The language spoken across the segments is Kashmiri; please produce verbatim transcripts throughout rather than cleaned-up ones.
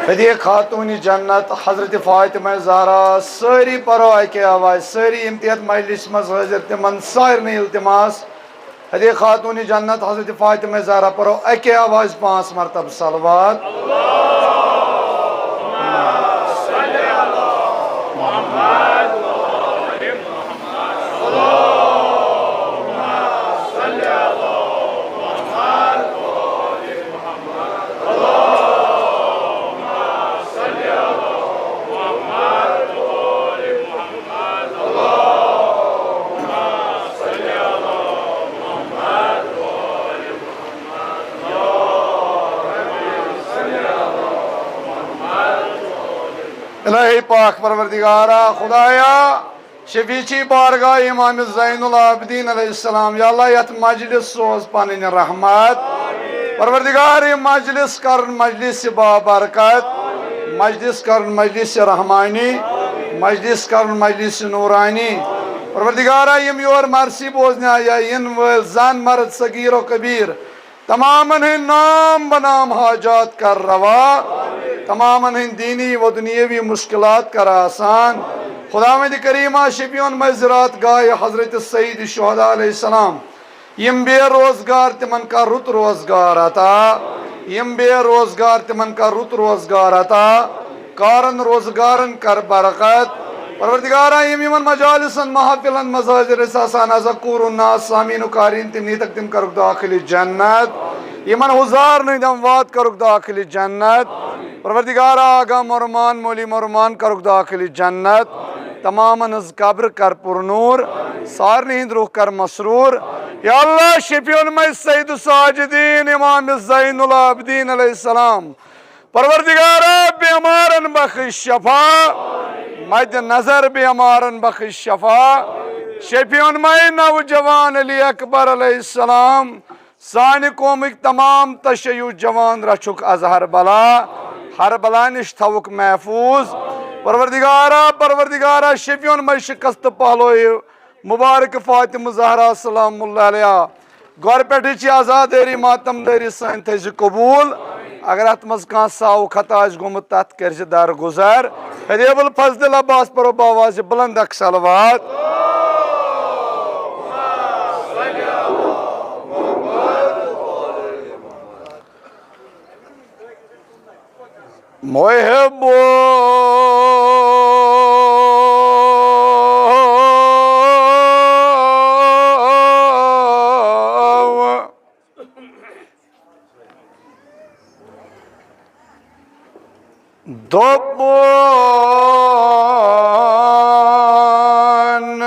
ہدیہ خاتون جنت حضرت فاطمہ زہرا، سٲری پرو اکے آواز، سٲری یِم تہِ یتھ مجلس منٛز حٲضِر، تِمن سارنٕے التماس، ہدیہ خاتون جنت حضرت فاطمہ زہرا پرو اکے آواز پانٛژھ مرتبہ صلوات۔ الہی پاک پروردگارا، خدایا، شفیع چی بارگاہ امام زین العابدین علیہ السلام، یا اللہ، یتھ مجلس سوز پنٕنۍ رحمت۔ پروردگار، یہِ مجلس کرن مجلس بابرکت، مجلس کرن مجلس رحمانی، مجلس کرن مجلس نورانی۔ پروردگارا، یِم یور مرثی بوزنہِ آیہِ یا یِن وٲلۍ زن مرد صغیر و کبیر، تمامن ہٕنٛدۍ نام بنام حاجات کر روا، تمامن ہٕنٛدۍ دینی و دنیاوی مشکلات کر آسان۔ خداوند کریما، شفیعن مٔنٛزۍ راتھ گاہہِ حضرت سید شہداء علیہ السلام، یِم بے روزگار، تِمن کر رُت روزگار عطا، یِم بے روزگار، تِمن کر رُت روزگار عطا، کارن روزگارن کر برکت۔ پروردگارا، یِم یِمن مجالسن، محفلن منٛز حٲضِر ٲسۍ آسان، اذکور الناس، سامعین و قارئین، تِم نیٖتکھ، تِم کرُکھ داخل جنت۔ یِمن حضار نہٕ اموات کرُکھ داخل جنت۔ پروردگارا، آغا مرمان، مولی مرمان کرُکھ داخل جنت۔ تمامن ہٕنٛز قبر کر پر نور، سارنٕے ہٕنٛدۍ روح کر مسرور۔ یا اللہ، شفیع المے سید الساجدین امام زین العابدین علیہ السلام، پروردگارا، بیمارن بخش شفا، مد نظر بیمارن بخش شفا۔ شفیع المے نوجوان علی اکبر علیہ السلام، سانہِ قومٕکۍ تمام تشیع جوان رچھُکھ از ہر بلا، ہر بلا نِش تھاوُکھ محفوظ۔ پروردگارا، پروردگارا، شفیع المے شکست پہلوی مبارک فاطمہ زہرا سلام اللہ علیہا، گۄڈٕ پٮ۪ٹھٕے چھِ عزادٲری، ماتم دٲری سٲنۍ تھٲیزِ قبوٗل۔ اگر اتھ منٛز کانٛہہ ساو خطا آسہِ گوٚمُت، تتھ کٔرزِ درگُزر۔ ہدیب الفضل عباس پرو باوازِ بلند اکھ صلوات۔ محب دوٚپُن،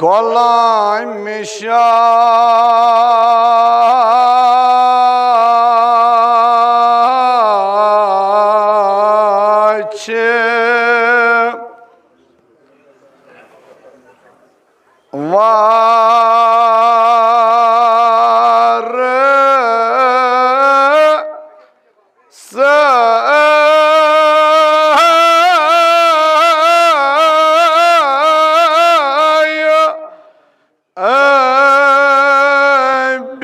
غلام شاہ چھِ وار سایہِ انبیاء۔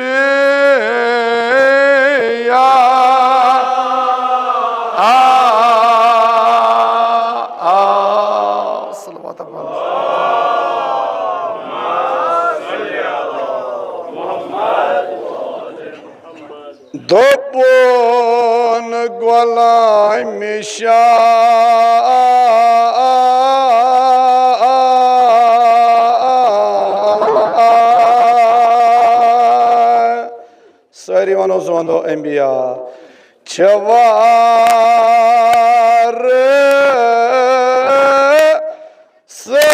صلوات۔ دوٚپُن، غلام شاہ، سٲری وَنو، زٕ وَنو انبیاء، چھِ وار سایہِ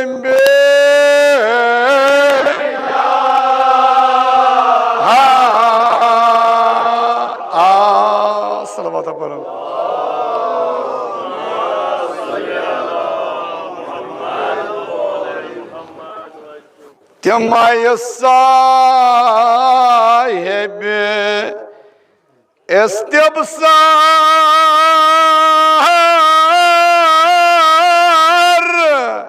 انبیاء۔ صلوات پرو۔ تِمے صاحب استبصار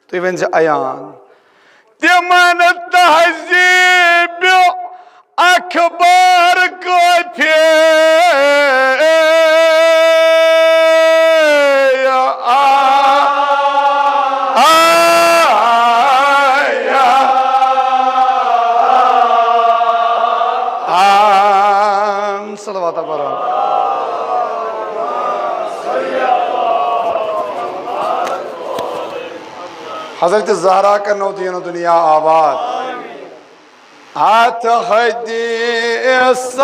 تُہۍ ؤنۍ زِ عیان۔ تِمن تہذیٖب اکبر کٲفی آ-، آ-، آ-، صلوات پرو۔ حضرت زہرا کرنو دین و دنیا آباد۔ اتھ حدیثس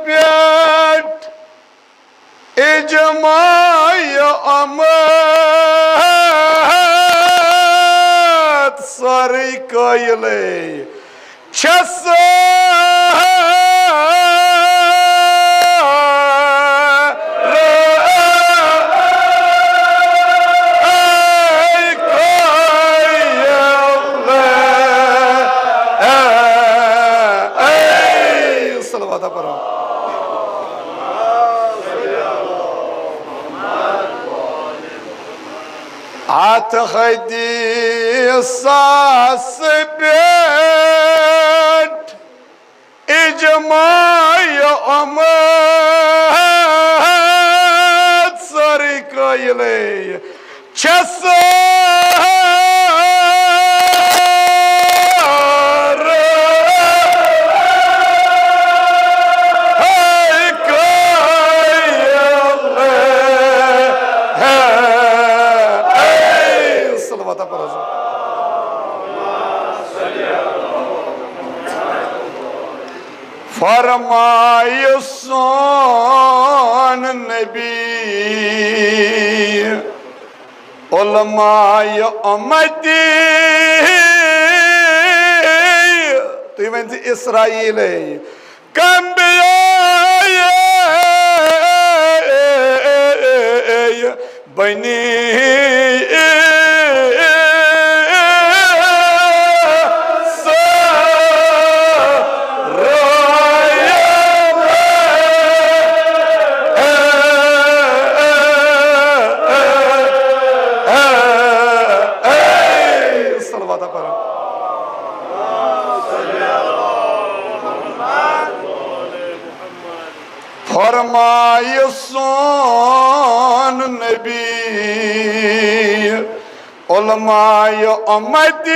پٮ۪ٹھ اجماع امت سٲرٕے قٲیلٕے چھِ سٲرٕے قٲیلٕے۔ صلوات پرو۔ اتھ حدیثس پٮ۪ٹھ اجماع امت سٲرٕے قٲیلٕے چھِ سٲرٕے قٲیلٕے۔ صلوات پرو۔ فرمایہِ سون نبی، علماء امتی، تُہۍ ؤنۍ زِ اسرائیلے، کانبیائے بنی اسرائیل۔ صلوات پرو۔ فرمایہِ سون نبی، علماء امتی،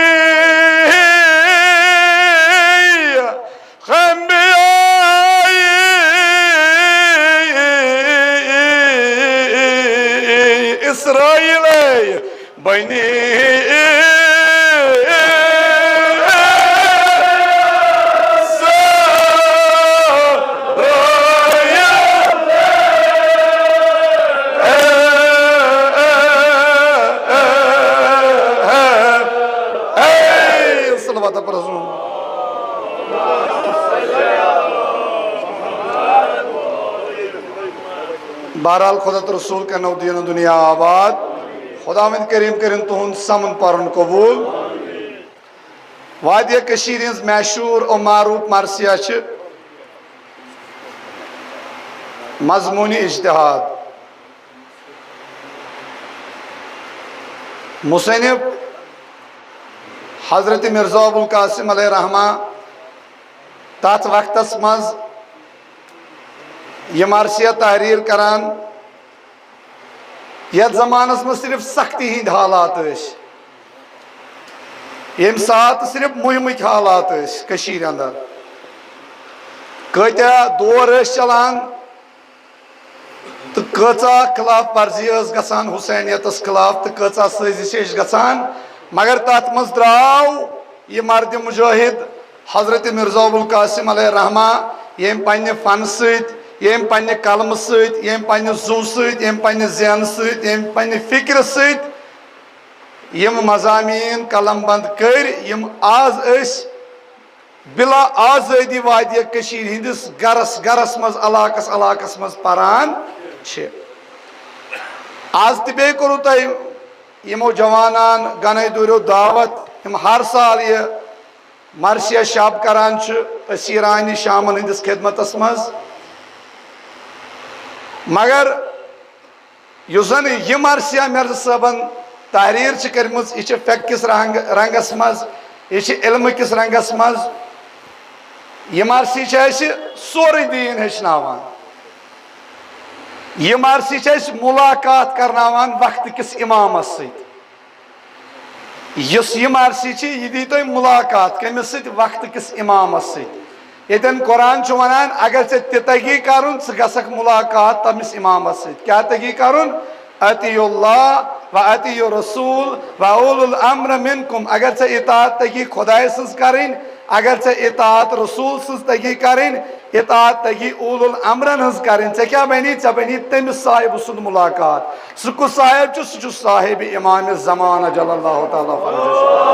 انبیاء اسرائیل، بنی اسرائیل۔ صلوات پرو۔ بہرحال، خدا تہٕ رسول کرنو دین و دنیا آباد۔ خداوند کریم کرن تہنٛد سمن پرن قبول۔ وادی کشیر ہنز مشہور و معروف مرثیہ چھ مضمون اجتہاد۔ مصنف حضرت مرزا ابوالقاسم علیہ رحمہ تتھ وقتس منز یہ مرثیہ تحریر کران، یتھ زمانس منز صرف سختی ہند حالات ٲسۍ، ییٚمہِ ساتہٕ صرف مُہمٕکۍ حالات ٲسۍ کٔشیٖرِ اندر۔ کۭتیاہ دور ٲسۍ چلان، تہٕ کۭژاہ خلاف ورزی ٲس گژھان حسینیتس خلاف، تہٕ کۭژاہ سٲزش ٲسۍ گژھان، مگر تتھ منٛز درٛاو یہِ مرد مجاہد حضرت مرزا ابوالقاسم علیہ رحمہ، ییٚمۍ پننہِ فن سۭتۍ، ییٚمۍ پننہِ قلمہٕ سۭتۍ، ییٚمۍ پننہِ زُو سۭتۍ، ییٚمۍ پننہِ زینہٕ سۭتۍ، ییٚمۍ پننہِ فکرِ سۭتۍ یِم مضامین قلم بند کٔرۍ، یِم آز أسۍ بلا آزٲدی وادی کٔشیٖرِ ہٕنٛدِس گرس گرس منٛز، علاقس علاقس منٛز پران چھِ۔ آز تہِ بیٚیہِ کوٚروٕ تۄہہِ یِمو جوانان گنے دوٗریو دعوت، یِم ہر سال یہِ مرثیہ شب کران چھِ اسیرانہِ شامن ہٕنٛدِس خدمتس منٛز۔ مگر یُس زن یہِ مرثیہ مرزا صٲبن تحریر چھِ کٔرمٕژ، یہِ چھِ فقہ کِس رنگ رنگس منٛز، یہِ چھِ علمہٕ کِس رنگس منٛز۔ یہِ مرثی چھِ اَسہِ سورُے دیٖن ہیٚچھناوان۔ یہِ مرثی چھِ اَسہِ ملاقات کرناوان وقتہٕ کِس امامس سۭتۍ۔ یُس یہِ مرثی چھِ، یہِ دی تۄہہِ ملاقات کٔمِس سۭتۍ؟ وقتہٕ کِس امامس سۭتۍ۔ ییٚتٮ۪ن قرآن چھُ ونان، اگر ژےٚ تہِ تگی کرُن، ژٕ گژھکھ ملاقات تٔمِس امامس سۭتۍ۔ کیٛاہ تگی کرُن؟ اطیعوا اللہ و اطیعوا الرسول و اولی الامر منکم۔ اگر ژےٚ اطاعت تگی خدایہِ سٕنٛز کرٕنۍ، اگر ژےٚ اطاعت رسول سٕنٛز تگی کرٕنۍ، اطاعت تگی اولی الامرن ہٕنٛز کرٕنۍ۔ ژےٚ کیٛاہ بنی؟ ژےٚ بنی تٔمِس صاحبہٕ سُنٛد ملاقات۔ سُہ کُس صاحب چھُ؟ سُہ چھُ صاحب امام زمان جل اللہ تعالیٰ فرجہ۔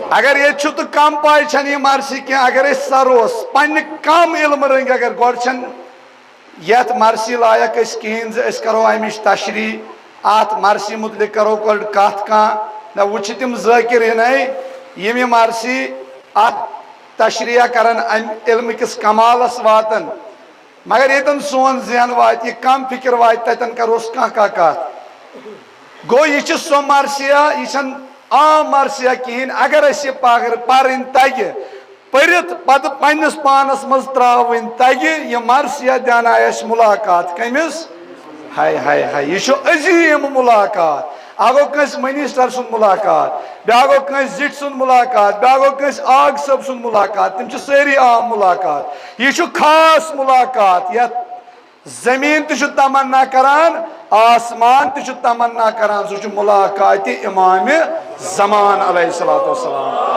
اگر ییٚتہِ چھُ تہٕ کم پاے چھنہٕ یہِ مرثی کینٛہہ، اگر أسۍ سروس پننہِ کم علمہٕ رٔنگۍ، اگر گۄڈٕ چھنہٕ یتھ مرثی لایق أسۍ کِہیٖنۍ زِ أسۍ کرو امِچ تشریح، اتھ مرثی متعلق کرو گۄڈٕ کتھ کانٛہہ۔ نہ، وۄنۍ چھِ تِم ذٲکر ہِنَے، یِم یہِ مرثی اتھ تشریح کرن، امہِ علمہٕ کِس کمالس واتن۔ مگر ییٚتٮ۪ن سون ذہن واتہِ، یہِ کم فکر واتہِ، تتٮ۪ن کروس کانٛہہ کانٛہہ کتھ۔ گوٚو، یہِ چھِ سۄ مرثیہ، یہِ چھَنہٕ عام مرثیہ کِہیٖنۍ۔ اگر اَسہِ یہِ پاگر پرٕنۍ تگہِ، پٔرِتھ پتہٕ پننِس پانس منٛز ترٛاوٕنۍ تگہِ، یہِ مرثیہ دیانایہِ اَسہِ ملاقات۔ کٔمِس؟ ہاے، ہاے، ہاے، یہِ چھُ عظیٖم ملاقات۔ اکھ گوٚو کٲنٛسہِ منسٹر سُنٛد ملاقات، بیٛاکھ گوٚو کٲنٛسہِ زِٹھۍ سُنٛد ملاقات، بیٛاکھ گوٚو کٲنٛسہِ آغہٕ صٲب سُنٛد ملاقات۔ تِم چھِ سٲری عام ملاقات۔ یہِ چھُ خاص ملاقات، یتھ زمیٖن تہِ چھُ تمنا کران، آسمان تہِ چھُ تمنا کران، سُہ چھُ ملاقاتِ امام زمان علیہ الصلوۃ والسلام۔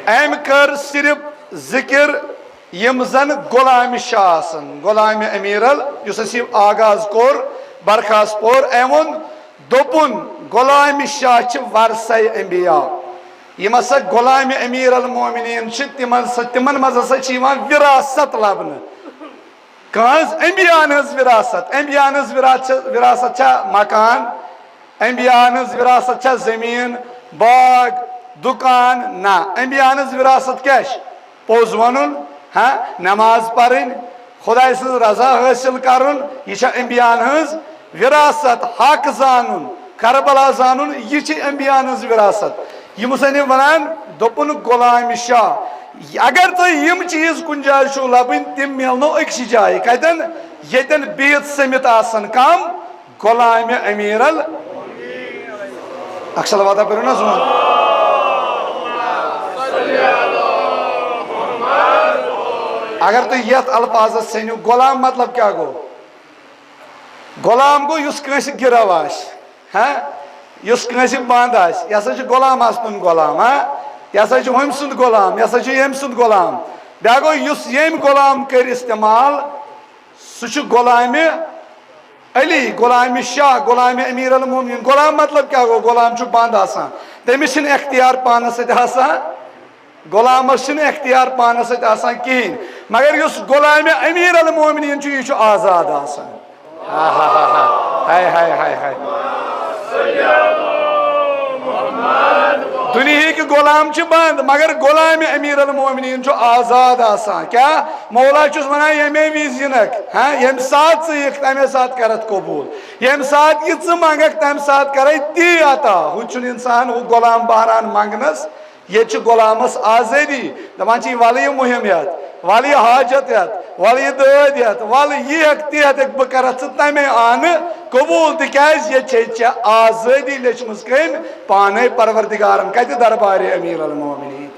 أمۍ کٔر صرف ذکر یِم زن غلام شاہ آسن، غلام امیر ال، یُس اَسہِ یہِ آغاز کوٚر، برخاست پوٚر، أمۍ ووٚن، دوٚپُن، غلام شاہ چھِ ورثہ انبیاء۔ یِم ہسا غلام امیر المومنین چھِ، تِمن سۭتۍ، تِمن منٛز ہسا چھِ یِوان وراثت لبنہٕ۔ کہنٛز؟ انبیاءن ہٕنٛز وراثت۔ انبیاءن ہٕنٛز وراثت چھےٚ، وراثت چھےٚ مکان؟ انبیاءن ہٕنٛز وراثت چھےٚ زٔمیٖن، باغ، دُکان؟ نہ، انبیاءن ہٕنٛز وراثت کیٛاہ چھِ؟ پوٚز وَنُن، ہاں، نماز پرٕنۍ، خدایہِ سٕنٛز رضا حٲصِل کرُن، یہِ چھےٚ انبیاءن ہٕنٛز وراثت۔ حق زانُن، کربلا زانُن، یہِ چھِ انبیاءن ہٕنٛز وراثت۔ یہِ مصنف ونان، دوٚپُن، غلام شاہ، اگر تۄہہِ یِم چیٖز کُنہِ جایہِ چھِو لبٕنۍ، تِم میلنو أکسٕے جایہِ۔ کتٮ۪ن؟ ییٚتٮ۪ن بِہِتھ سٔمِتھ آسن کم؟ غلام امیر ال۔ اکھ صلواتہ پٔرِو نا زون۔ اگر تُہۍ یتھ الفاظس سٔنِو، غلام مطلب کیٛاہ گوٚو؟ غلام گوٚو یُس کٲنٛسہِ گِرو آسہِ، ہاں، یُس کٲنٛسہِ بنٛد آسہِ، یہِ ہسا چھُ غلام آسنُن غلام، ہاں، یہِ ہسا چھُ ہُمۍ سُنٛد غلام، یہِ ہسا چھُ ییٚمۍ سُنٛد غلام۔ بیٛاکھ گوٚو یُس ییٚمۍ غلام کٔرۍ استعمال، سُہ چھُ غلامِ علی، غلامِ شاہ، غلامِ امیر المومنین۔ غلام مطلب کیٛاہ گوٚو؟ غلام چھُ بنٛد آسان، تٔمِس چھِنہٕ اختیار پانس سۭتۍ آسان۔ غلامس چھُنہٕ اختیار پانس سۭتۍ آسان کِہیٖنۍ، مگر یُس غلامِ امیر المومنین چھُ، یہِ چھُ آزاد آسان۔ ہا ہا ہا ہا۔ ہاے ہاے ہاے ہاے۔ دُنیہٕکۍ غلام چھِ بنٛد، مگر غلامِ امیر المومنین چھُ آزاد آسان۔ کیٛاہ؟ مولا چھُس ونان، ییٚمے وِزِ یِنکھ، ہاں، ییٚمہِ ساتہٕ ژٕ یِکھ، تمے ساتہٕ کرتھ قبوٗل۔ ییٚمہِ ساتہٕ یہِ ژٕ منٛگکھ، تمہِ ساتہٕ کرے تی عطا۔ ہُہ چھُنہٕ انسان، ہُہ غلام بہران منٛگنس۔ ییٚتہِ چھُ غلامس آزٲدی، دپان چھِ، "ولہٕ یہِ مُہِم ہٮ۪تھ، ولہٕ یہِ حاجت ہٮ۪تھ، ولہٕ یہِ دٲدۍ ہٮ۪تھ، ولہٕ یہِ ہٮ۪کھ، تہِ ہٮ۪کھ، بہٕ کرتھ ژٕ تمے آنہٕ قبوٗل، تِکیازِ ییٚتہِ چھے ژےٚ آزٲدی لیچھمٕژ کٔمۍ؟ پانے پروردگارن۔" کتہِ؟ دربارِ امیر المومنین۔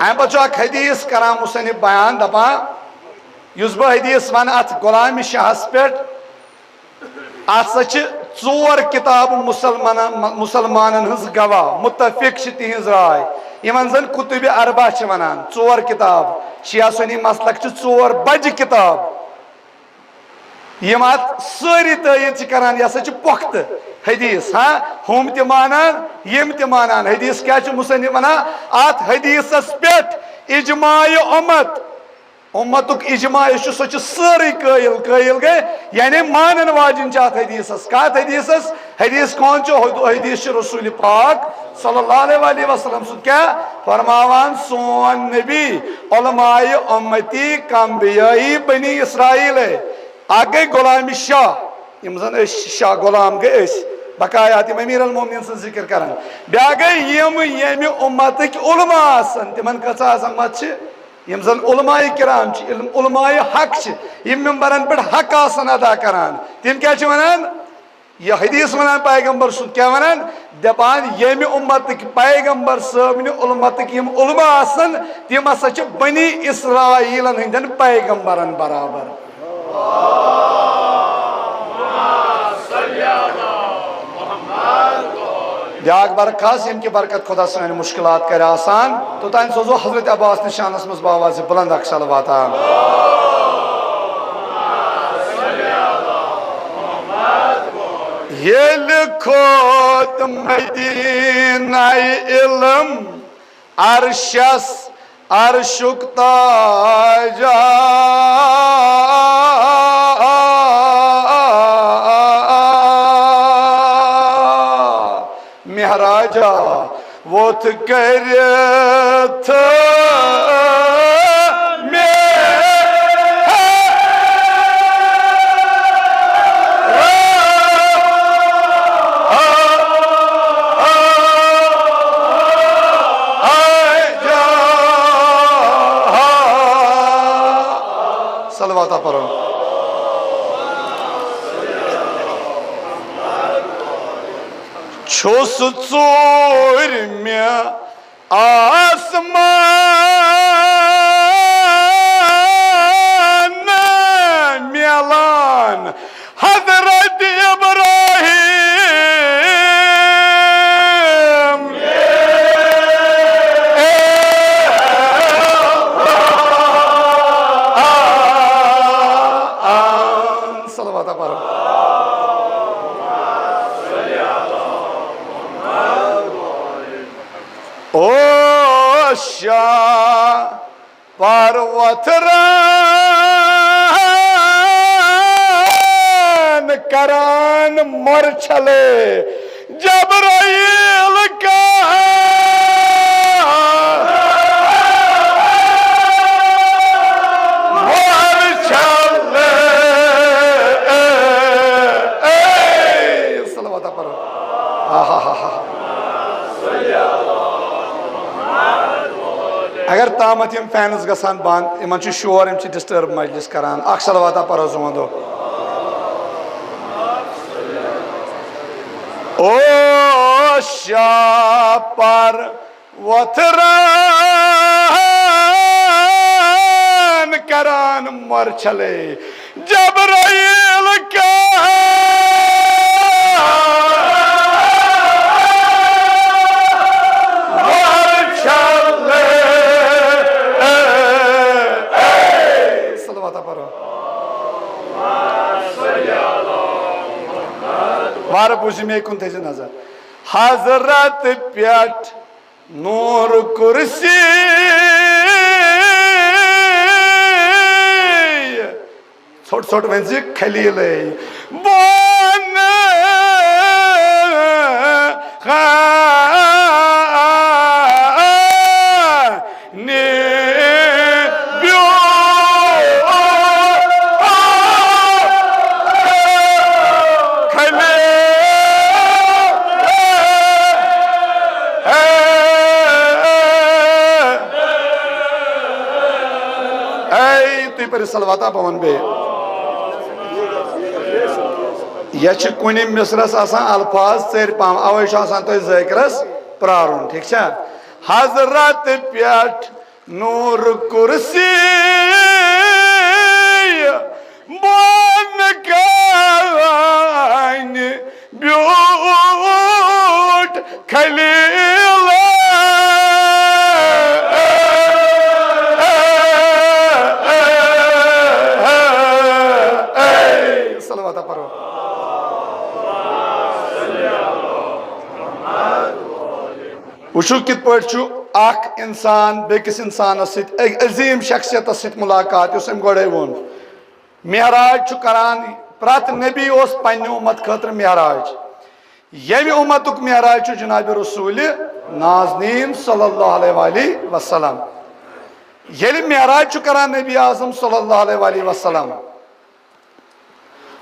امہِ پتہٕ چھُ اکھ حدیث کران مصنف بیان، دپان، یُس بہٕ حدیث ونہٕ اتھ غلام شاہس پٮ۪ٹھ، اتھ سا چھِ ژور کتاب مسلمانن، مسلمانن ہٕنٛز گواہ، متفق چھِ تِہنٛز راے، یِمن زن کتب اربع چھِ ونان، ژور کتاب، شیعہ سنی مسلک چھِ ژور بجہِ کتاب۔ یِم اتھ سٲری تٲیید چھِ کران، یہِ ہسا چھِ پۄختہٕ حدیث۔ ہاں، ہُم تہِ مانان، یِم تہِ مانان۔ حدیث کیٛاہ چھُ مصنف ونان؟ اتھ حدیثس پٮ۪ٹھ اجماع امت، امتُک اجماع یُس چھُ، سُہ چھُ سٲرٕے قٲیل۔ قٲیل گٔے، یعنی مانن واجِنۍ چھِ اتھ حدیثس۔ کتھ حدیثس؟ حدیث کون چھُ؟ حد-، حدیث چھُ رسول پاک صلی اللہ علیہ وآلہ وسلم سُنٛد۔ کیٛاہ فرماوان سون نبی؟ علماء امتی کانبیاء بنی اسرائیل۔ اکھ گٔے غلام شاہ، یِم زن أسۍ شاہ غلام گٔے أسۍ، بقایات یِم امیر المومنین سٕنٛز ذکر کران۔ بیٛاکھ گٔے یِم ییٚمہِ امتٕکۍ علماء آسن، تِمن کۭژاہ عظمت چھِ؟ یِم زن علماء کرام چھِ، علم-، علماء حق چھِ، یِم ممبرن پٮ۪ٹھ حق آسن ادا کران، تِم کیٛاہ چھِ ونان؟ یہِ حدیث ونان پیغمبر سُنٛد، کیٛاہ ونان؟ دپان ییٚمہِ امتٕکۍ پیغمبر صٲبنہِ امتٕکۍ یِم علماء آسن، تِم ہسا چھِ بنی اسرائیلن ہٕنٛدٮ۪ن پیغمبرن برابر۔ بیاکھ برکھاس، ییٚمہِ کہِ برکت خدا سٲنۍ مشکلات کرِ آسان۔ توٚتام سوزو حضرت عباس نِش شانس منٛز باواز بلند اکھ صلوات۔ ییٚلہِ کھوت مدینہ علم عرشس، عرشُک تاجا، معراجا ووٚتھ کٔرِتھ۔ صلوات پرو۔ چھُس ژوٗرمہِ آسمان میلان حضرت ابراہیم۔ صلوات پرو۔ او شاہ پر وتھران کران مۄرچھلے جبرائیل کا مۄرچھلے۔ صلوات پرو۔ آہا۔ اگر تامتھ یِم فینز گژھن بند، یِمن چھُ شور، یِم چھِ ڈسٹرب مجلس کران۔ اکھ صلواتا پرو زٕ وندو۔ او شاہ پر وتھران کران مۄرچھلے جبرائیل کا مۄرچھلے۔ صلوات پرو۔ وارٕ بوٗزِو مےٚ کُن تھٲیزِ نظر۔ حضرت پٮ۪ٹھ نور کرسی۔ ژھوٚٹ ژھوٚٹ ؤنۍ زِ خلیلے۔ بۄن خانہِ بیوٗٹھ خلیل۔ اے، تُہۍ پٔرِو صلواتا، بہٕ وَنہٕ بیٚیہِ۔ یہِ چھِ کُنہِ مصرس آسان الفاظ ژٔرۍ پہم، اَوَے چھُ آسان تۄہہِ ذٲکرس پرٛارُن، ٹھیٖک چھا؟ حضرت پٮ۪ٹھ نور کرسی بۄن خانہِ بیوٗٹھ خلیل۔ صلوات پرو۔ وٕچھِو کِتھ پٲٹھۍ چھُ اکھ انسان بیٚکِس انسانس سۭتۍ، أکۍ عظیٖم شخصیتس سۭتۍ ملاقات، یُس أمۍ گۄڈے ووٚن۔ معراج چھُ کران، پرٛٮ۪تھ نبی اوس پننہِ اُمت خٲطرٕ معراج۔ ییٚمہِ اُمتُک معراج چھُ جناب رسول نازنین صلی اللہ علیہ وآلہ وسلم۔ ییٚلہِ معراج چھُ کران نبی اعظم صلی اللہ علیہ وآلہ وسلم،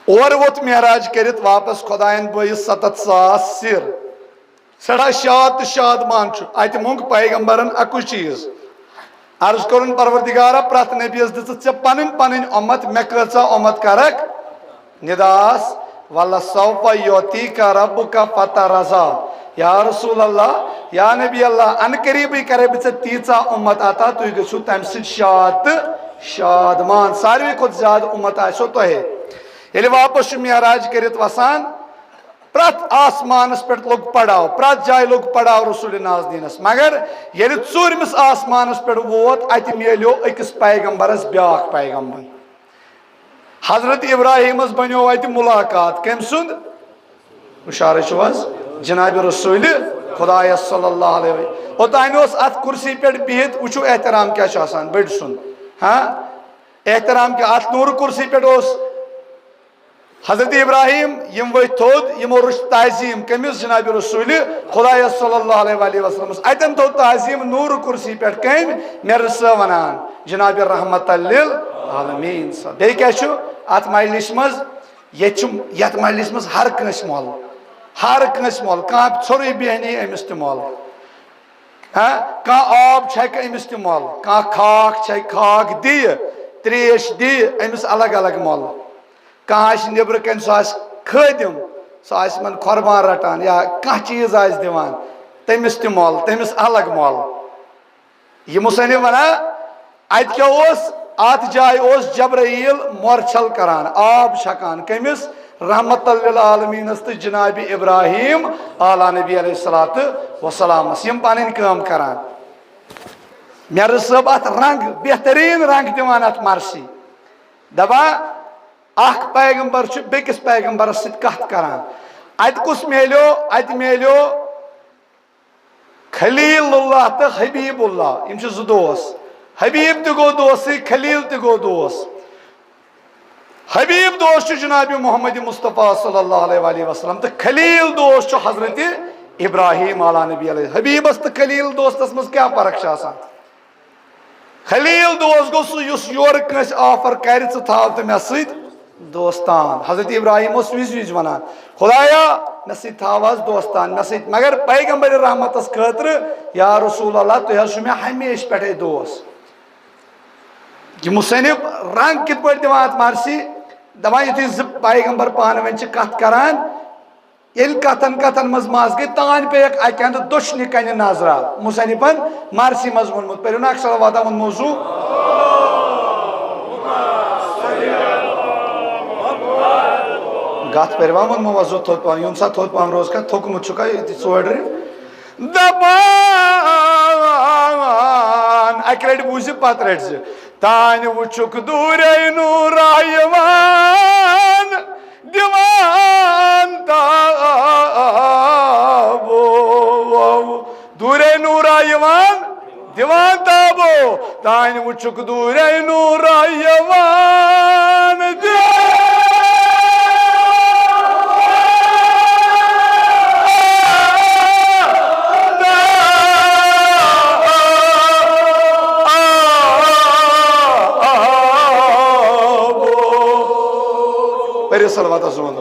اورٕ ووت معراج کٔرِتھ واپس خۄداین بٲیِس ستتھ ساس سِر۔ سٮ۪ٹھاہ شاد تہٕ شادمان چھُ۔ اتہِ مۄنگ پیغمبرن اکُے چیٖز۔ عرض کوٚرُن، پروردگارا، پرٛٮ۪تھ نبیَس دِژٕتھ ژےٚ پنٕنۍ پنٕنۍ اُمت، مےٚ کۭژاہ اُمت کرکھ؟ نداس، "ولسوف یعطیک ربک فترضی۔" یا رسول اللہ، یا نبی اللہ، ان قریبٕے کرے بہٕ ژےٚ تیٖژاہ اُمت عطا، تُہۍ گٔژھِو تمہِ سۭتۍ شاد تہٕ شادمان۔ ساروی کھۄتہٕ زیادٕ اُمت آسیو تۄہے۔ ییٚلہِ واپس چھُ معراج کٔرِتھ وسان، پرٛٮ۪تھ آسمانس پٮ۪ٹھ لوٚگ پڑاو، پرٛٮ۪تھ جایہِ لوٚگ پڑاو رسول نازنینس۔ مگر ییٚلہِ ژوٗرمِس آسمانس پٮ۪ٹھ ووت، اتہِ میلیو أکِس پیغمبرس بیٛاکھ پیغمبر۔ حضرت ابراہیمس بنیو اتہِ ملاقات۔ کٔمۍ سُنٛد؟ ہُشارے چھِو حظ؟ جناب رسول خدایس صلی اللہ علیہ وسلم۔ اوٚتانۍ اوس اتھ کرسی پٮ۪ٹھ بِہِتھ، وٕچھِو احترام کیٛاہ چھُ آسان بٔڑۍ سُنٛد۔ ہاں؟ احترام کیٛاہ؟ اتھ نوٗرٕ کرسی پٮ۪ٹھ اوس حضرت ابراہیم، یِم ؤتھۍ تھوٚد، یِمو رٔچھ تعظیٖم۔ کٔمِس؟ جناب رسول خدایس صلی اللہ علیہ وآلہ وسلمس۔ اتٮ۪ن تھوٚد تعظیٖم نوٗرٕ کرسی پٮ۪ٹھ۔ کٔمۍ؟ مےٚ رٔژھ سا ونان، جناب رحمت للعالمین صٲب۔ بیٚیہِ کیٛاہ چھُ اتھ مجلس منٛز؟ ییٚتہِ چھُ، یتھ مجلس منٛز ہر کٲنٛسہِ مۄل، ہر کٲنٛسہِ مۄل، کانٛہہ ژھوٚرُے بیہنی أمِس تہِ مۄل۔ ہاں، کانٛہہ آب چھکہِ أمِس تہِ مۄل، کانٛہہ خاک چھکہِ، خاک دِیہِ، تریش دِیہِ، أمِس الگ الگ مۄل۔ کانٛہہ آسہِ نیٚبرٕ کنہِ، سُہ آسہِ خٲدِم، سُہ آسہِ یِمن قۄربان رٹان یا کانٛہہ چیٖز آسہِ دِوان، تٔمِس تہِ مۄل، تٔمِس الگ مۄل۔ یہِ مصنف ونان، اتہِ کیٛاہ اوس؟ اتھ جایہِ اوس جبرائیل مۄر چھل کران، آب چھکان۔ کٔمِس؟ رحمت للعالمینس تہٕ جناب ابراہیم اعلیٰ نبی علیہ الصلوۃ والسلامس، یِم پنٕنۍ کٲم کران۔ مےٚ رٔژھ صٲب اتھ رنگ، بہترین رنگ دِوان اتھ مرثی، دپان اکھ پیغمبر چھُ بیٚکِس پیغمبرس سۭتۍ کتھ کران۔ اتہِ کُس میلیو؟ اتہِ میلیو خلیل اللہ تہٕ حبیب اللہ، یِم چھِ زٕ دوس۔ حبیب تہِ گوٚو دوسٕے، خلیل تہِ گوٚو دوس۔ حبیب دوس چھُ جناب محمد مصطفیٰ صلی اللہ علیہ وآلہ وسلم، تہٕ خلیل دوس چھُ حضرت ابراہیم علیٰ نبی علیہ۔ حبیبس تہٕ خلیل دوستس منٛز کیٛاہ فرق چھِ آسان؟ خلیل دوست گوٚو سُہ، یُس یورٕ کٲنٛسہِ offer کرِ، "ژٕ تھاو تہٕ مےٚ سۭتۍ دوستان۔" حضرت ابراہیم اوس وِزِ وِزِ ونان، "خدایا، مےٚ سۭتۍ تھاو حظ دوستان، مےٚ سۭتۍ۔" مگر پیغمبر رحمتس خٲطرٕ، "یا رسول اللہ، تُہۍ حظ چھِو مےٚ ہمیشہِ پٮ۪ٹھے دوس۔" یہِ مصنف رنگ کِتھ پٲٹھۍ دِوان اتھ مرثی؟ دپان، یُتھُے زٕ پیغمبر پانہٕ ؤنۍ چھِ کتھ کران، ییٚلہِ کتھن کتھن منٛز مس گٔے، تانۍ پیٚیکھ اکہِ اندٕ دٔچھنہِ کنہِ نظرا۔ مصنفن مرثی منٛز ووٚنمُت، پٔرِو نا اکثر واتان ووٚن موضوع۔ گتھ پٔرِوا ووٚن موضوع تھوٚد پہن، یُن سا تھوٚد پہن روز کا تھوٚکمُت چھُکھا ییٚتہِ ژورِ۔ دپان، اکہِ لٹہِ بوٗزِ پتہٕ رٹزِ۔ تانۍ وٕچھُکھ دوٗرے نوٗرا یِوان، دِوان تابو۔ دوٗرے نوٗرا یِوان، دِوان تابو۔ تانۍ وٕچھُکھ دوٗرے نوٗرا یِوان، دِوان تابو۔ پٔرِو صلوات حضور۔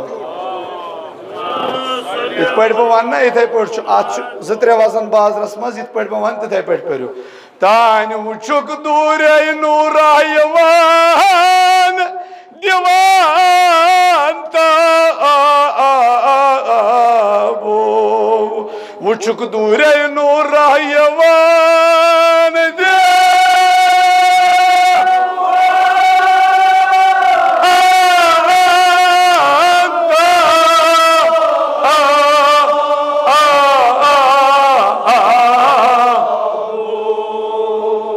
یِتھ پٲٹھۍ بہٕ وَنہٕ نا، یِتھَے پٲٹھۍ چھُ، اَتھ چھُ زٕ ترٛےٚ وزن بازرَس منٛز، یِتھ پٲٹھۍ بہٕ وَنہٕ، تِتھَے پٲٹھۍ پٔرِو۔ تانۍ وٕچھُکھ دوٗرے نوٗرا یِوان، دِوان تابو۔ وٕچھُکھ دوٗرے نوٗرا یِوان۔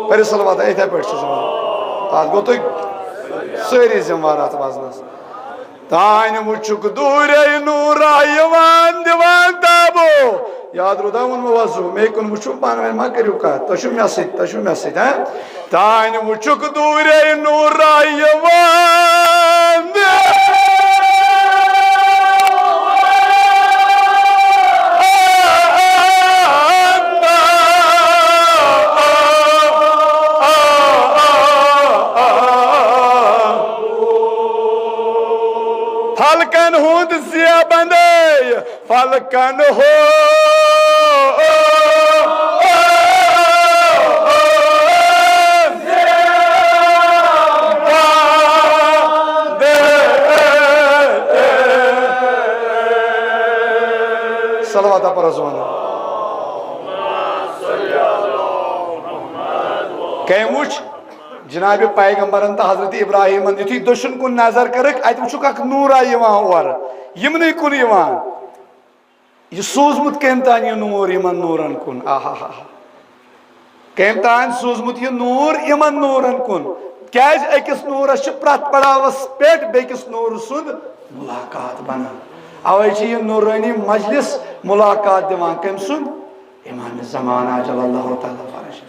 پٔرِو صلوات، یِتھَے پٲٹھۍ چھُ زبان۔ اَتھ گوٚو تُہۍ سٲری ذمہٕ وار اَتھ وزنَس۔ تانۍ وٕچھُکھ دوٗرے نوٗرا یِوان دِوان تابو۔ یاد روٗدا ووٚنمو وۄنۍ زُو، مے کُن وٕچھِو پانہٕ ؤنۍ، ما کٔرِو کَتھ۔ تُہۍ چھِو مےٚ سۭتۍ، تُہۍ چھِو مےٚ سۭتۍ، ہہ؟ تانۍ وٕچھُکھ دوٗرے نوٗرا یِوان۔ فلکن ہُنٛد زیبندے، فلکن ہُنٛد زیبندے۔ صلوات پرو زوان۔ کٔمۍ وُچھ؟ جناب پیغمبرن تہٕ حضرت ابراہیمن یُتھُے دٔچھُن کُن نظر کٔرٕکھ، اتہِ وُچھُکھ اکھ نوٗرا یِوان اورٕ، یِمنٕے کُن یِوان۔ یہِ سوٗزمُت کٔمۍ تانۍ یہِ نوٗر یِمن نوٗرن کُن؟ آہا ہا۔ کٔمۍ تانۍ سوٗزمُت یہِ نوٗر یِمن نوٗرن کُن؟ کیازِ أکِس نوٗرس چھِ پرٛٮ۪تھ پڑاوس پٮ۪ٹھ بیٚکِس نوٗرٕ سُنٛد مُلاقات بنان۔ اوے چھِ یہِ نوٗرٲنی مجلس مُلاقات دِوان۔ کٔمۍ سُنٛد؟ امام زمان عجل اللہ تعالیٰ فرجہ۔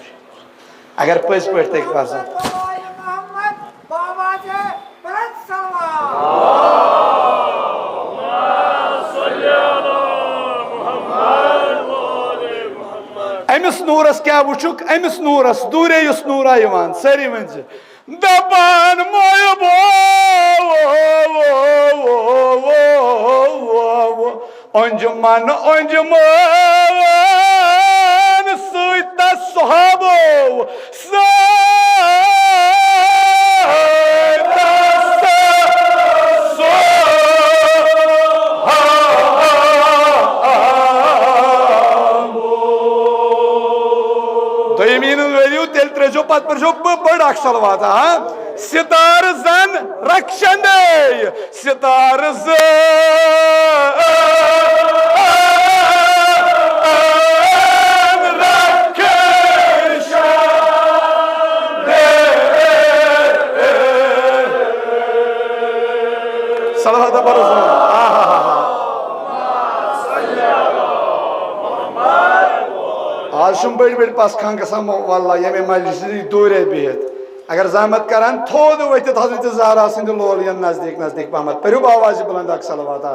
اگر پٔزۍ پٲٹھۍ تۄہہِ پسند۔ محمد بابا جے بلند صلوات۔ أمِس نوٗرس کیٛاہ وٕچھُکھ؟ أمِس نوٗرس دوٗرے یُس نوٗرا یِوان، سٲری ؤنۍ زِ۔ دپان محبو، انجمن انجمن سۭتۍ تس صحابو سۭتۍ تس صحابو۔ دوٚیِم یی نہٕ ؤلِو، تیٚلہِ ترٛٲوزیو پتہٕ پٔرزیو بٔڑ اکھ صلوات، ہاں؟ ستارٕ زن رکشندے، ستارٕ زن رکشندے۔ صلوات پرو۔ آہا۔ آز چھُم بٔڑۍ بٔڑۍ پس کھنٛگ گژھان، واللہ، ییٚمے مجلسہِ نِش دوٗرے بِہِتھ۔ اگر زحمت کران، تھوٚد ؤتھِتھ حضرت زہرا سٕنٛدِ لولین نزدیٖک نزدیٖک پہمتھ۔ پٔرِو باواز بلند اکھ صلوات۔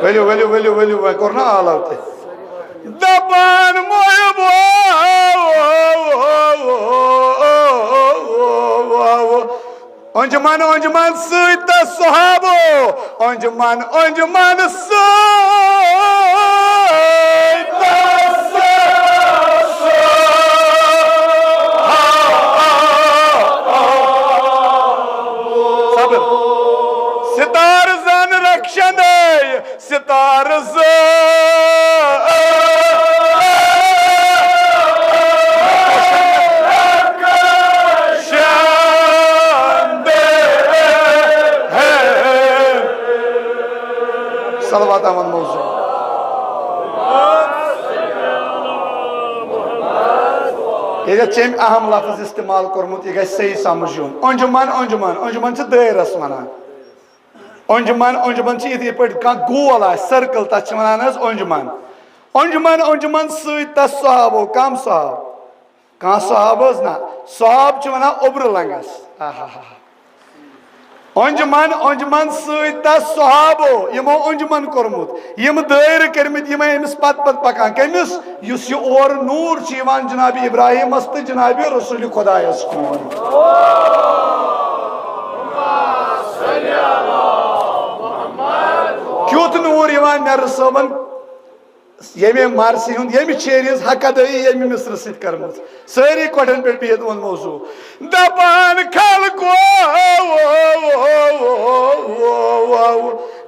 ؤلِو، ؤلِو، ؤلِو، ؤلِو، وۄنۍ کوٚر نا آلو تہِ۔ دپان محبو، انجمن انجمن سۭتۍ تس صحابو، انجمن انجمن سۭتۍ تس صحابو۔ صبر۔ ستارٕ زن رکشندے، ستارٕ زٕ۔ صلوات احمد موضوع۔ ییٚتٮ۪تھ چھِ أمۍ اہم لفظ استعمال کوٚرمُت، یہِ گژھِ صحیح سمجھ یُن۔ انجمن، انجمن، انجمن چھِ دٲیرس ونان۔ انجمن، انجمن چھِ یِتھٕے پٲٹھۍ کانٛہہ گول آسہِ، سرکل، تتھ چھِ ونان حظ انجمن۔ انجمن، انجمن سۭتۍ تس صحابو، کم صحاب؟ کانٛہہ صحاب حظ نہ، صحاب چھِ ونان اوٚبرٕ لنگس۔ آہا۔ انجمن، انجمن سۭتۍ تس صحابو، یِمو انجمن کوٚرمُت، یِم دٲیرٕ کٔرمٕتۍ، یِمے أمِس پتہٕ پتہٕ پکان۔ کٔمِس؟ یُس یہِ اورٕ نوٗر چھُ یِوان جناب ابراہیمس تہٕ جناب رسول خدایس کُن۔ کیُتھ نوٗر یِوان مےٚ رسٲوَن، ییٚمہِ مرثی ہُنٛد، ییٚمہِ شعرِ ہٕنٛز حق ادٲیی ییٚمہِ مصرٕ سۭتۍ کٔرمٕژ۔ سٲری کۄٹھٮ۪ن پٮ۪ٹھ بِہِتھ اوٚن موضوع۔ دپان خلقو،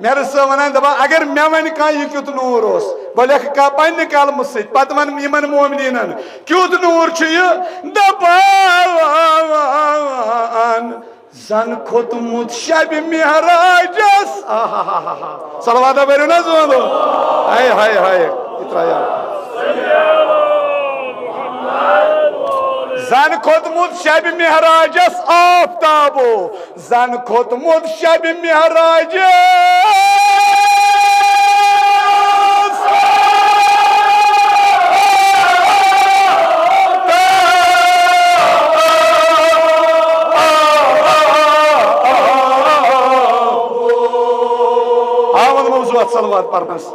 مےٚ رسٲو ونان، دپان، اگر مےٚ ونہِ کانٛہہ، یہِ کیُتھ نوٗر اوس، بہٕ لیکھٕ کانٛہہ پننہِ قلمہٕ سۭتۍ، پتہٕ ونہٕ یِمن مومنیٖنن، کیُتھ نوٗر چھُ یہِ؟ دپان، زن کھوٚتمُت شبِ معراجس۔ آہاہاہا۔ صلوات بٔرِو نہ حظ وَنو۔ ہاے، ہاے، ہاے۔ یہِ ترٛایہِ یَلہٕ۔ زن کھوٚتمُت شبِ معراجس آفتابو۔ زن کھوٚتمُت شبِ معراجس۔ آمد موضوع صلوات پرنس۔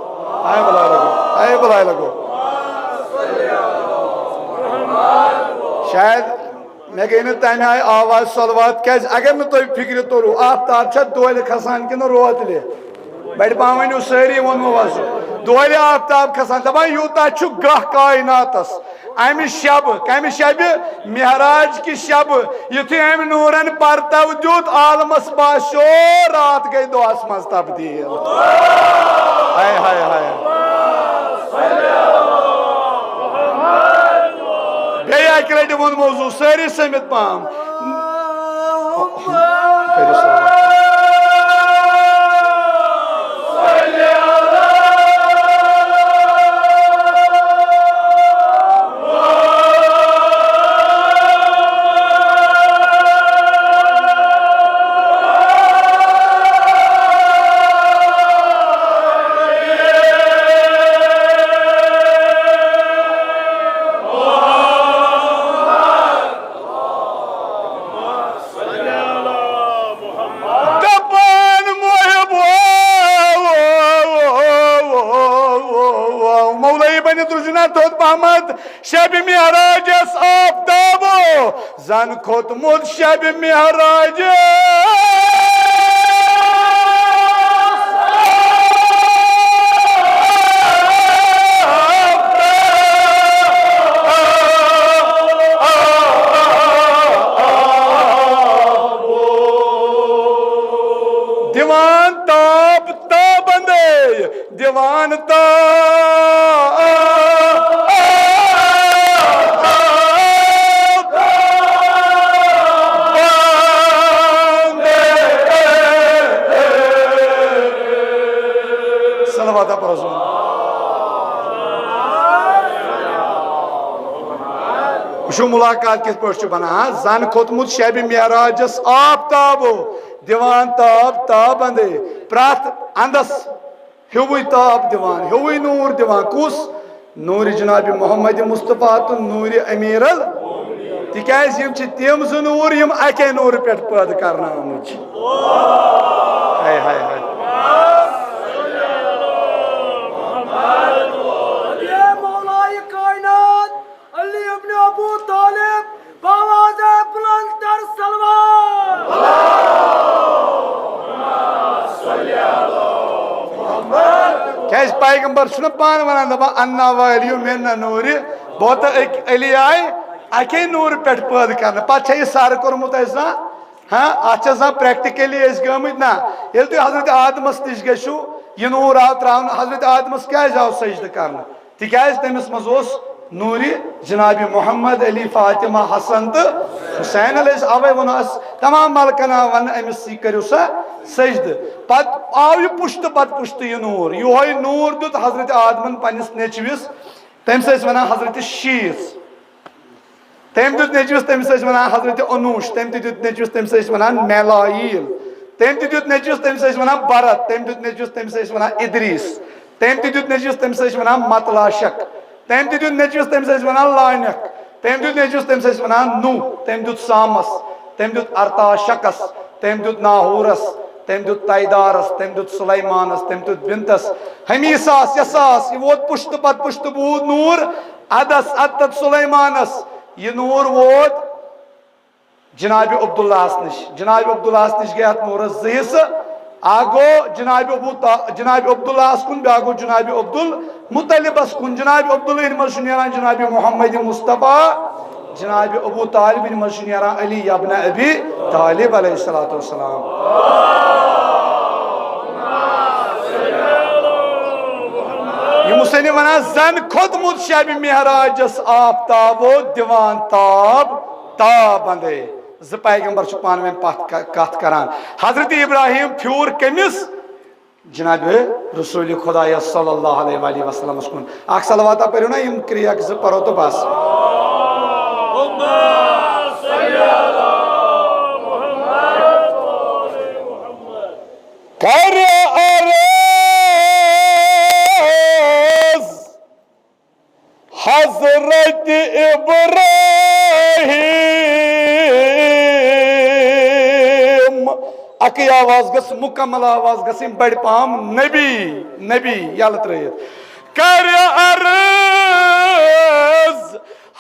آے بلائے لگو، آے بلائے لگو۔ شاید مےٚ گٔے نہٕ تَمہِ آیہِ آواز صلوات، کیٛازِ اگر نہٕ تۄہہِ فِکرِ توٚرو، آفتاب چھا دۄہلہِ کھسان کِنہٕ روتلہِ؟ بَڑِ پاوٲنِو سٲری ووٚنمو وَسو۔ دۄہلہِ آفتاب کھسان، دَپان یوٗتاہ چھُ گاہ کائناتَس۔ اَمہِ شَبہٕ، کَمہِ شَبہِ؟ معراج کہِ شَبہٕ۔ یُتھُے أمۍ نوٗرَن پَرتَو دیُت، عالمَس باسیو راتھ گٔے دۄہَس منٛز تبدیٖل۔ ہاے، ہاے، ہاے۔ بیٚیہِ اَکہِ لَٹہِ ووٚن موضوع، سٲری سٔمِتھ پام۔ دپان محب، مولوی بنِتھ روٗزِو نا تھوٚد پہمتھ، شبِ معراجس آفتابو زن کھوٚتمُت شبِ معراجس۔ دِوان تاپ تابندے، دِوان تاپ۔ صلوات پرزون۔ وٕچھِو مُلاقات کِتھ پٲٹھۍ چھُ بَنان، ہاں؟ زَن کھوٚتمُت شَبِ معراجَس آفتابو، دِوان تاب تابَندَے، پرٛٮ۪تھ اَندَس ہیوٗوٕے تاب دِوان، ہیوٗوٕے نوٗر دِوان۔ کُس؟ نوٗرِ جِنابِ محمد مُصطفیٰ تہٕ نوٗرِ أمیٖر ال-، تِکیٛازِ یِم چھِ تِم زٕ نوٗر یِم اَکے نوٗرٕ پٮ۪ٹھ پٲدٕ کَرنہٕ آمٕتۍ چھِ۔ ہاے، ہاے، ہاے۔ اے مولائے کائنات، علی ابن ابو طالب، بآواز بلند تر صلوات۔ کیٛازِ پیغمبر چھُنہ پانہٕ وَنان، دَپان، "انا والیو من نوٗرِ"، بہٕ تہٕ أکۍ علی آیہِ اَکے نوٗرٕ پٮ۪ٹھ پٲدٕ کرنہٕ۔ پَتہٕ چھا یہِ سَر کوٚرمُت اَسہِ زانٛہہ؟ ہاں، اَتھ چھا زانٛہہ practically أسۍ گٔمٕتۍ؟ نہ۔ ییٚلہِ تُہۍ حضرت آدمَس نِش گٔژھِو، یہِ نوٗر آو ترٛاونہٕ، حضرت آدمَس کیٛازِ آو سجدٕ کرنہٕ؟ تِکیٛازِ تٔمِس منٛز اوس نوٗرِ جنابِ محمد علی فاطمہ حسن تہٕ حسین علیہ السلام۔ اوے ووٚن اَس تمام ملکن آو وننہٕ أمِس، یہِ کٔرِو سا سجدٕ۔ پتہٕ آو یہِ پُشتہٕ پتہٕ پُشتہٕ یہِ نوٗر۔ یِہوٚے نوٗر دیُت حضرت آدمن پننِس نیٚچوِس، تٔمِس ٲسۍ ونان حضرت شیٖس۔ تٔمۍ دیُت نیٚچوِس، تٔمِس ٲسۍ ونان حضرت انوٗش۔ تٔمۍ تہِ دیُت نیٚچوِس، تٔمِس ٲسۍ ونان میلاییل۔ تٔمۍ تہِ دیُت نیٚچوِس، تٔمِس ٲسۍ ونان برت۔ تٔمۍ دیُت نیٚچوِس، تٔمِس ٲسۍ ونان ادریس۔ تٔمۍ تہِ دیُت نیٚچوِس، تٔمِس ٲسۍ ونان متلاشک۔ تٔمۍ تہِ دیُت نیٚچوِس، تٔمِس ٲسۍ ونان لانک۔ تٔمۍ دیُت نیٚچوِس، تٔمِس ٲسۍ ونان نوح۔ تٔمۍ دیُت سامس۔ تٔمۍ دیُت ارتاشکس۔ تٔمۍ دیُت ناحورس۔ تٔمۍ دیُت تیدارس۔ تٔمۍ دیُت سلیمانس۔ تٔمۍ دیُت بنتس۔ ہمیساس، یساس، یہِ ووت پُشتہٕ پتہٕ پُشتہٕ بوٗد نوٗر عدس، عدت سلیمانس۔ یہِ نوٗر ووت جناب عبداللہس نِش۔ جناب عبداللہس نِش گٔے اتھ نوٗرس زٕ حصہٕ۔ اکھ گوٚو جناب ابو طا-، جناب عبداللہس کُن، بیٛاکھ گوٚو جناب عبدالمطلبس کُن۔ جناب عبداللہ ہن منٛز چھُ نیران جناب محمد مصطفیٰ، جناب ابو طالب ہن منٛز چھُ نیران علی ابن ابی طالب علیہ الصلوۃ والسلام۔ یہِ مُصنف ونان، زن کھوٚتمُت شبِ معراجس آفتابو، دِوان تاب تابندے۔ زٕ پیغمبر چھِ پانہٕ ؤنۍ پتھ ک-، کتھ کران۔ حضرت ابراہیم پھیوٗر کٔمِس؟ جناب رسول خدایس صلی اللہ علیہ وآلہ وسلمس کُن۔ اکھ صلواتہ پٔرِو نا، یِم کرٛیک زٕ پرو تہٕ بس۔ کرِ عرض حضرت ابراہیم۔ اکٕے آواز گٔژھ، مکمل آواز گٔژھ یِم بڑِ پہم نبی، نبی یلہٕ ترٲیِتھ۔ کرِ عرض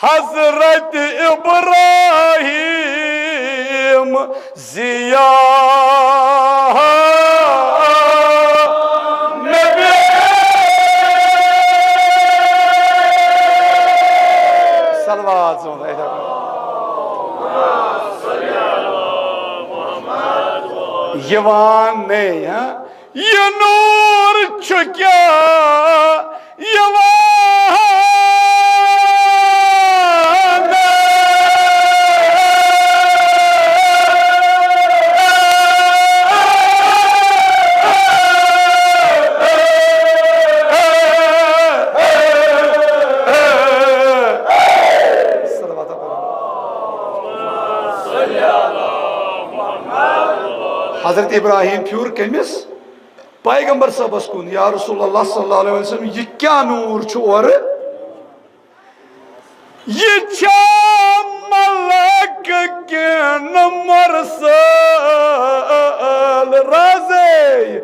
حضرت ابراہیم ضیا نبی۔ صلوات سوزو۔ یوان نے، ہاں؟ یہ نور چھُ کیا یوان؟ حضرت ابراہیم پھیوٗر کٔمِس؟ پیغمبر صٲبس کُن، یا رسول اللہ صلی اللہ علیہ وسلم، یہِ کیٛاہ نوٗر چھُ اورٕ؟ یہِ چھا ملک کِنہٕ مرسل؟ رازے،